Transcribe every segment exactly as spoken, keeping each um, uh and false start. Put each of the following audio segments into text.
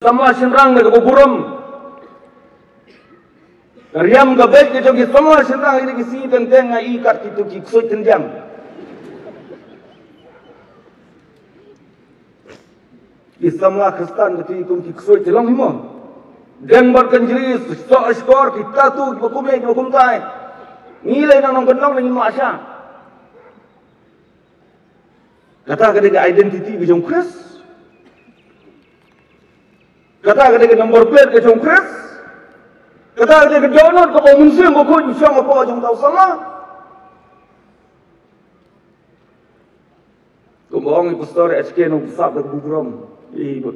samla shynrang da kaba burom. Ka riam ka beit ka jong ki samla shynrang ïa ki sngi teng teng nga i kat kito ki ksuid tyndiang. Ki samla Khristan kito ki kum ki ksuid tyndiang hi mo. Deng bad kynjri, soh shkor, ki tattoo, kiba kumne kiba kumtai. Ngi lei nang nongkyndong ngi ma sha. Kata ka dei ka identity ka jong Khrist. Kata ka dei ka number plate ka jong Khrist. Kata ka dei ka dohnud kaba u Mynsiem Bakhuid u shong hapoh jong uta u samla. Kumba ong i pastor H K Nongkyrsap da ka burom. Ïa,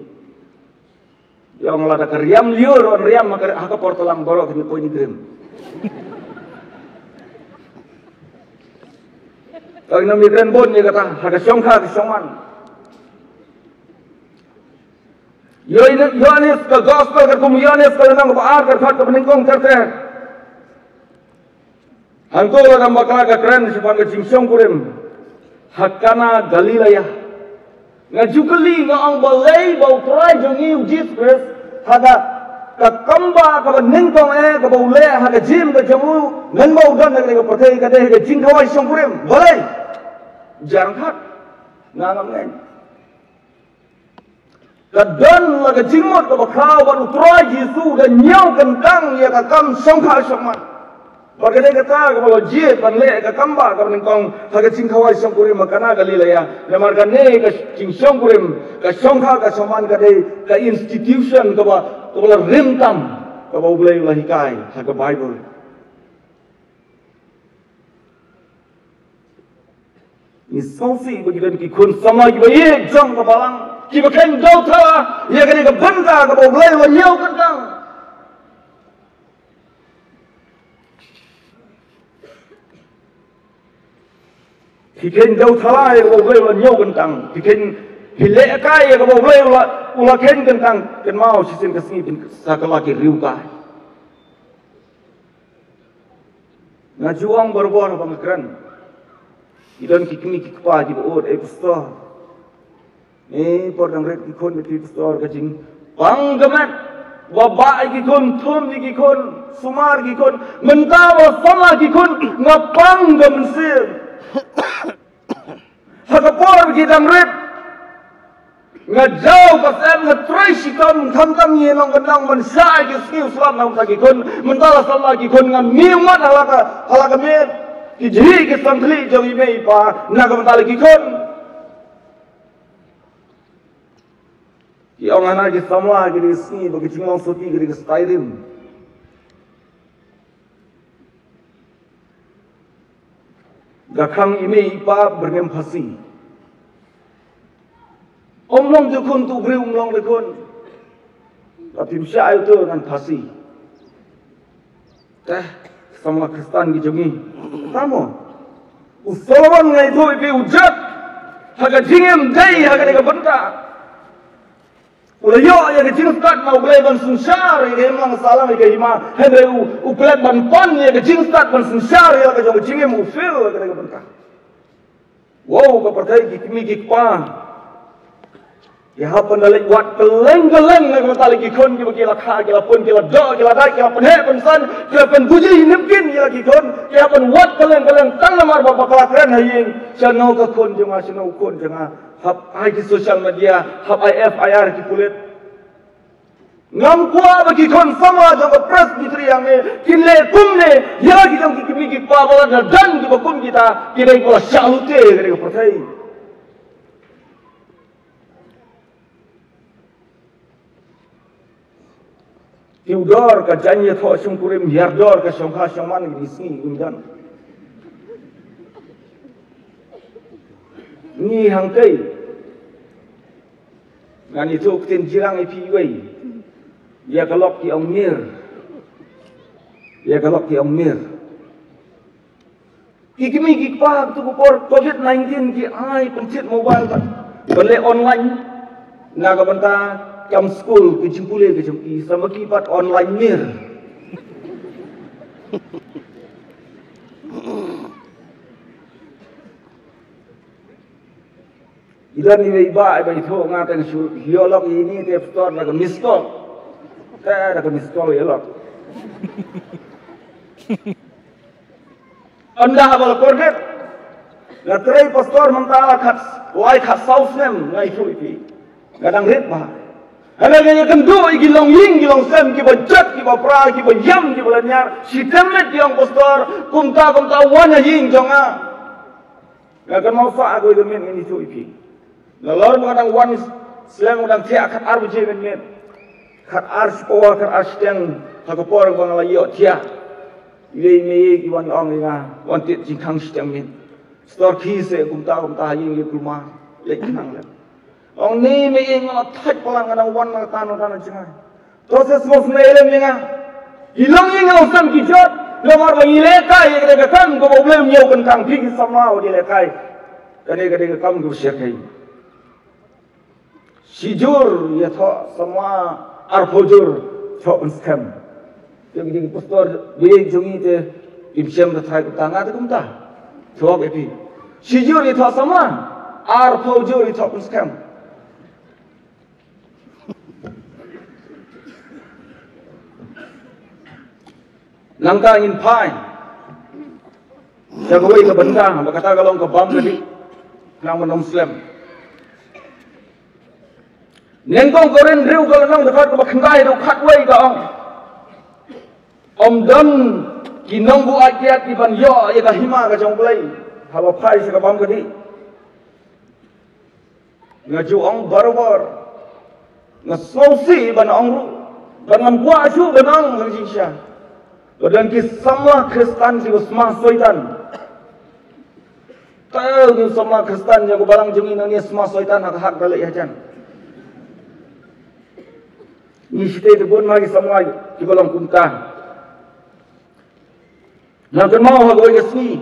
ïa ong lada ka riam lyiur yn riam ha ka, ha ka por tlang baroh kin poi ni grim. Ka nang mi grim bun ïa kata, ha ka shongkha ka shongman. Ïoh-, Ïoannis ka gospel ka kum Ïoannis ka lynnong kaba ar ka dkhot kaba nyngkong ter ter. Hangto la dang bakla ka kren shaphang ka jingshongkurim ha Kana Galilea. Nga ju kylli nga ong balei ba u Trai jong ngi u Jisu Khrist ha ka, ka kamba kaba nyngkong eh kaba u leh ha ka jingim ka jong u, ngan ba u don ha ka pyrthei ka dei ka jingkhawai shongkurim. Balei? Jar khat. Nga ngam ngeit. Ka don la ka jingmut kaba khraw ba u Trai Jisu u da ñiew kyntang ïa ka kam shongkha shongman. Bad ka dei kata kaba la jied ban leh ka kamba kaba nyngkong ha ka jingkhawai shongkurim ha Kana Galilea. Namar kane ka jingshongkurim, ka shongkha ka shongman ka dei ka institution kaba, kaba la rim tam, kaba U Blei u la hikai ha ka Baibl. Ngi sngewsih ba ki don ki khun samla kiba ïeit jong ka balang, kiba kheiñ dewthala ïa kane ka bynta kaba U Blei u la ñiew kyntang. Ki kheiñ dewthala ïa kaba U Blei u la ñiew kyntang. Ki kheiñ, ki lehkai ïa kaba U Blei u la, u la kheiñ kyntang. Kynmaw shisien ka sngi phin sa kylla ki riewkai. Nga ju ong barabor ba nga kren. Ki don ki kmie ki kpa kiba ud, eh pastor. Eh, por dang rit ki khun, eh pastor, ka jingpang ka met. Ba bah ïa ki khun, thum ïa ki khun, sumar ki khun. Mynta ba samla ki khun, nga pang ka mynsiem. Ha ka por ba ki dang rit, nga jaw ka sem, nga trei shitom, khamtam ngi nongkyndong ban shah ïa ki sngi u slap na ka bynta ki khun. Mynta la samla ki khun, nga mih ummat ha la ka, ha la ka miet. Ki jhieh ki sangkhlieh jong i mei i pa na ka bynta ki khun. Ki ong hana ki samla ki dei sngi ba ki jinglong soti ki dei ka style rim. Ka khang i mei i pa byrngem phasi. Ym long te khun, tu briew ym long te khun. Ka phim shah ai u te ngan phasi. Te samla Khristan ki jong ngi. Tamo. U Solomon nga ïathuh ïa phi u jot ha ka jingim dei ha kane ka bynta. U la ïoh ïa ka jingstad na U Blei ban synshar ïa ka hima, nga sngewthuh ïa ka hima. Hynrei u, u klet ban pan ïa ka jingstad ban synshar ïa la ka jong ka jingim, u fail ïa kane ka bynta. Wow, ka pyrthei ki kmie ki kpa. Ki hap ban da leit wad kylleng kylleng na ka bynta ki khun kiba ki la kha, ki la pun, ki la doh, ki la dait, ki la pynheh pynsan, ki la pynbuji napkin ïa la ki khun, ki hap ban wad kylleng kylleng tang namar ba bakla kren ha ïing. Shano ka khun jong nga, shano u khun jong nga. Hap ai ki social media, hap ai F I R ki pulit. Ngam kwah ba ki khun samla jong ka Presbytery hangne kin leh kumne ïa la ki jong ki kmie ki kpa ba la da don kiba kum kita, ki dei kiba la shah lute ka dei ka pyrthei. Ki u dor ka jaiñ ïathoh shongkurim, hiar dor ka shongkha shongman, ki sngi ki jan. Ngi hangtei. Ngan ïathuh ktien Jirang ïa phi iwei. Ïa ka lok ki ong mir. Ïa ka lok ki ong mir. Ki kmie ki kpa ha kato ka por covid nineteen ki ai pynthit mobile pat ban leh online. Na ka bynta kam skul ka jingpule ka jong ki, sa ma ki pat online mir. Ida ni wei ba ba itho nga tang shu hiolok ini te pastor da ka miss call. Te da ka miss call hiolok. Anda ha bala kornet. Nga trei pastor mynta la khat wai khat saw snem nga itho iti. Nga dang rit ba. Hana nga ïa kynduh ïa ki longïing ki longsem kiba jot kiba pra kiba ïam kiba laniar. Shitem met ki ong pastor kumta kumta wan ha ïing jong nga. Nga kynmaw sa ko ïa ka miet ngan ithuh ïa phi. Nalor ba nga dang wan slem nga dang thiah khat ar baje mynmiet. Khat ar shi pawa khat ar shiteng ha ka por ba nga la ïoh thiah. Ïa i mei ki wan ong ïa nga wan tied jingkhang shiteng miet. Stor khi se kumta kumta ha ïing ïa kulmar. Leit khnang lem. Ong ni mei nga la thait palat nga dang wan na tan na tan na jngai. To se sngewsynei lem ïa nga. Ki longïing longsem ki jot. Namar ba ngi lehkai ïa kane ka kam kaba U Blei u ñiew kyntang phi ki samla wat ïalehkai. Kane ka dei ka kam kaba shyrkhei. Shi jur ïathoh samla arphew jur thoh pynskhem. Te ki dei ki pastor bieit jong ngi te kim shem da thait kumta nga te kumta. Thoh ïa phi. Shi jur ïathoh samla arphew jur ïathoh pynskhem. Nangta ngin phai sha kawei ka bynta ba kata ka long ka bam ka dih. Nang ban ym slem. Nyngkong Korinth hynriew ka lynnong dkhot kaba khyndai haduh khatwei ka ong, ym don ki nongbuaid kiad kiban ïoh ïa ka hima ka jong U Blei haba phai sha ka bam ka dih. Nga ju ong barabor. Nga sngewsih ban ong ruh ba ngam kwah shuh ban ong ka jingshisha. Ba don ki samla Khristan kiba sma Soitan. Tang ki samla Khristan jong ka balang jong ngi nangne sma Soitan ha ka hak ba leh hajan. Ngi shisha te bun ma ki samla kiba long kumta. Nga kynmaw ha kawei ka sngi.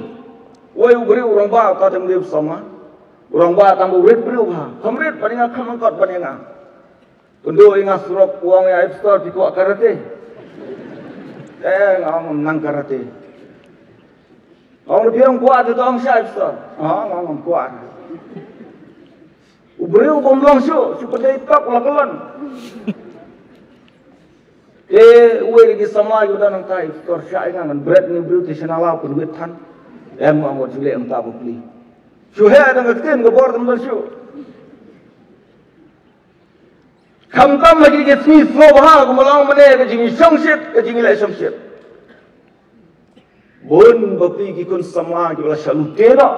Wei u briew u rangbah uta te um dei u samla. U rangbah tang ba u rit briew ha. Kham rit ban ïa nga kham angkot ban ïa nga. Kynduh ïa nga surok u ong ïa i pastor phi kwah karate. Eh nga ong ngam nang karate. Ong phi ong kwah te to ong shai pastor. Ah nga ong ngam kwah. U briew bym long shuh shu pynjai tok la ka lon. Te uwei ki samla ïa u da nangta i tor shah ïa nga ngan bret ni u briew te shana la pynwit than. Em nga ngot shu leh nangta ba pli. Shu heh da nga ktien ka bor tam da shu. Khamtam ha ki ki sngi sngewbha kumba long mane ka jingshongshit ka jingleh shongshit. Bun ba phi ki khun samla kiba la shah lute noh